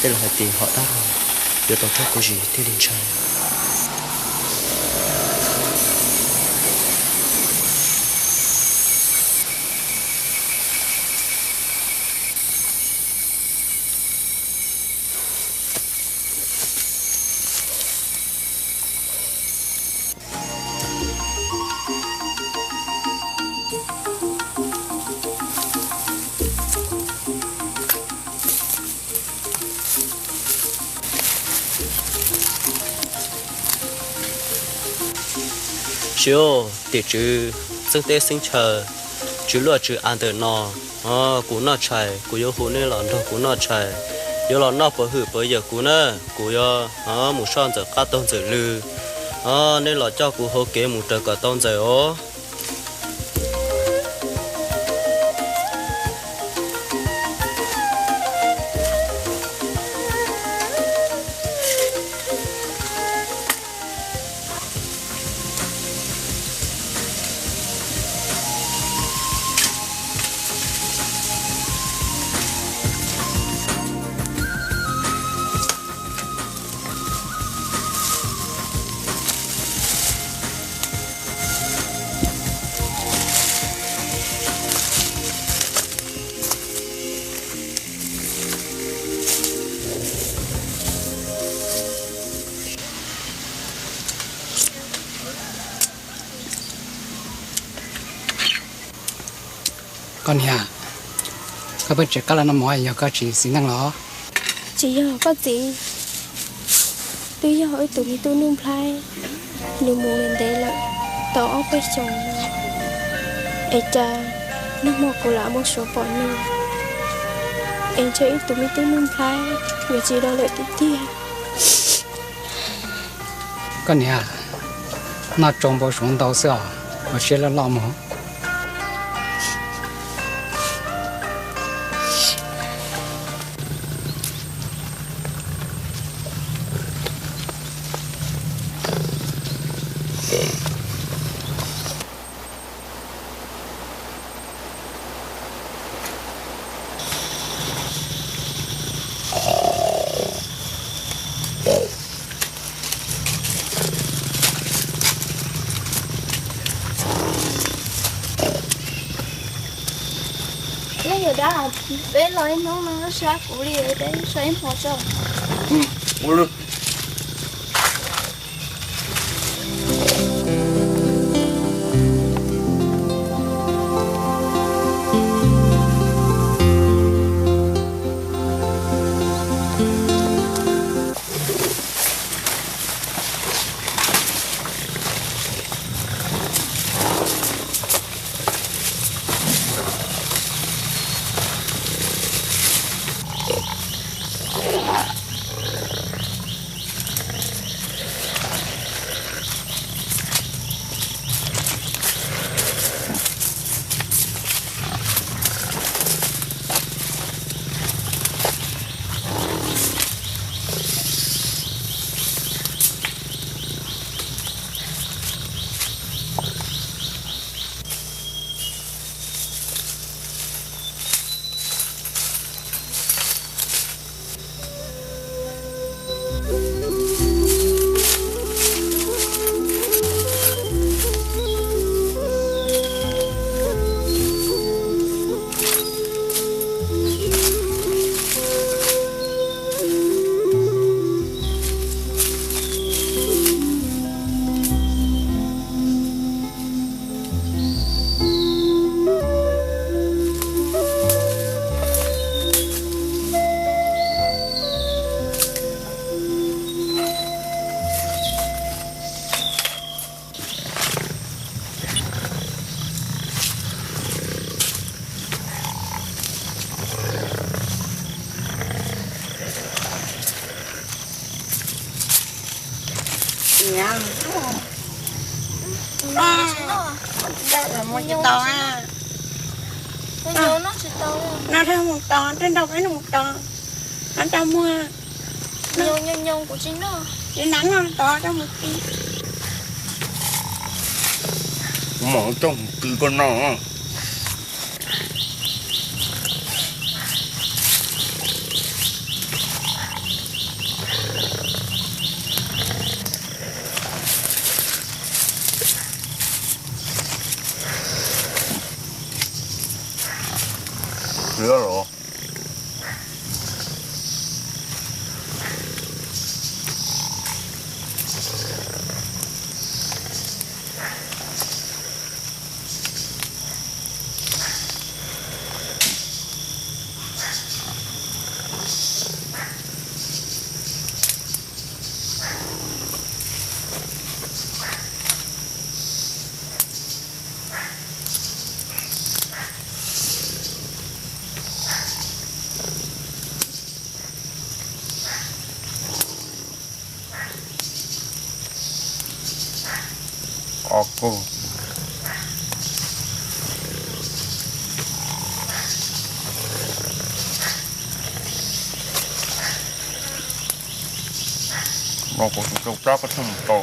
Tej laus hais tias hom dab laug yuav tau tuab kuv zis thiaj li ntshai. Siv, tim tswv xeeb teb xeeb chaw, tswv luaj tswv av ntawm no, kuv noj tshais kuv yuav hu neb los nrog kuv noj tshais, yuav los noj pov hwm pov yawm kuv na, kuv yuav mus soj ntxawm qab taug ntxawm lw, neb los coj kuv hauv kev mus raws kom tau ntxawm os. Koj niam, koj pheej tseem kab los noj mov yog koj tsis xis neej los? Tsis yog koj txiv, twb yog wb tus me tub Nuj Nplhaib, nws mus ntev lawm tau ob peb xyoos no, es cas nag hmo kuv lam muab suav pom nws, es ntshe wb tus me tub Nuj Nplhaib yuav tsis los lawm tiag tiag. Koj niam, noj tsau npau suav ntau xwb os, ua siab loj loj mus. Neb yuav dab, peb los ib hnub no sab kuv li, peb so ib hmo tso. Mus tsis tau na. Noj tsis tau, noj rau mus tod, rau nrog peb mus tod, noj tau muag. Nyoos nyoos kuv tsis noj, tsis noj noj tod rau mus ti. Kuv mam coj mus ti koj noj. No kuv tus rau plab koj thiaj mus tau.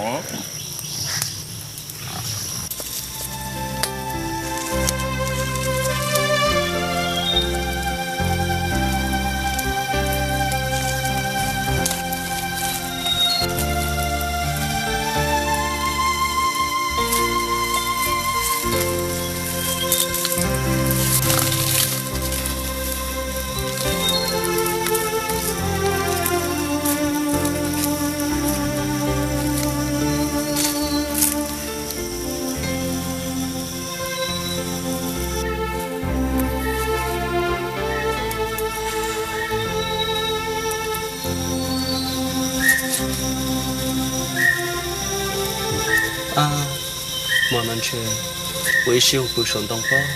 Hmo no ntshe ua ib siab pw saum ntoo pob.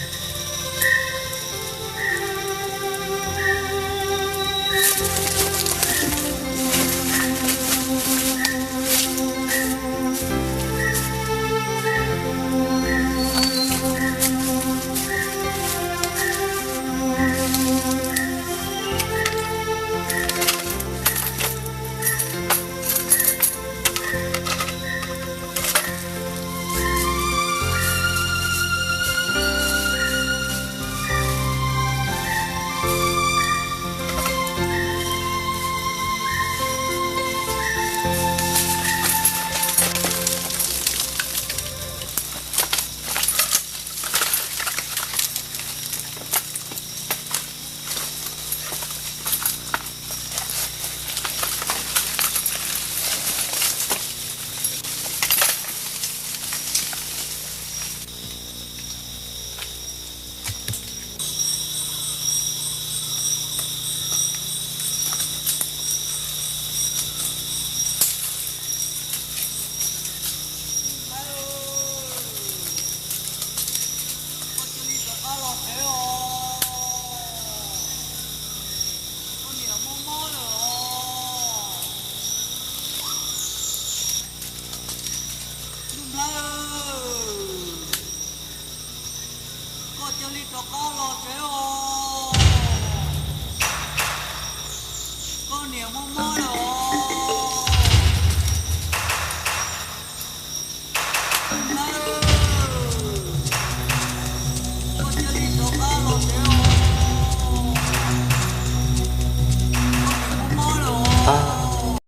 Koj cia li rov qab los tsev os. Koj niam mob mob lawm os. Koj cia li rov qab los tsev os. Koj niam mob mob lawm os.